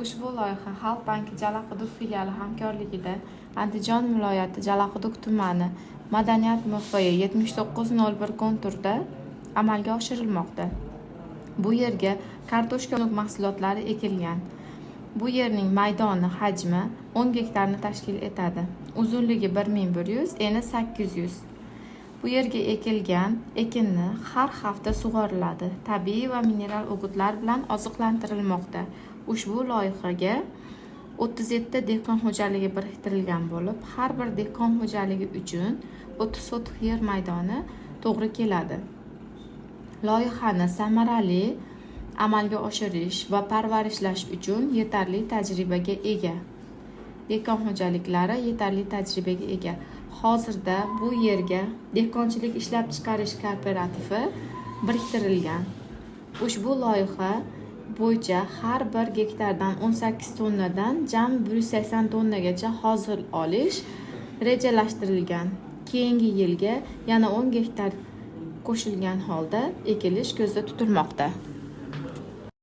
Ushbu loyiha Xalq banki Jalaquduq filiali hamkorligida Andijon viloyati Jalaquduq tumani Madaniyat MFY 7901 konturda amalga oshirilmoqda. Bu yerga kartoshka mahsulotlari ekilgan. Bu yerning maydoni hajmi 10 gektarni tashkil etadi. Uzunligi 1100, eni 800. Bu yerga ekilgan ekinni har hafta sug'oriladi. Tabiiy va mineral o'g'itlar bilan oziqlantirilmoqda. Ushbu loyihaga 37 ta dehqon xo'jaligi biriktirilgan bo'lib, har bir dehqon xo'jaligi uchun 30 sotix yer maydoni to'g'ri keladi. Loyihani samarali amalga oshirish va parvarishlash uchun yetarli tajribaga ega. Dehqon xo'jaliklari yetarli tajribaga ega. Hozirda bu yerga dehqonchilik ishlab chiqarish kooperativi biriktirilgan. Ushbu loyiha bo'yicha har bir gektardan 18 tonnadan jami 180 tonnagacha hosil olish rejalashtirilgan. Keyingi yilga yana 10 gektar qo'shilgan holda ekilish ko'zda tutilmoqda.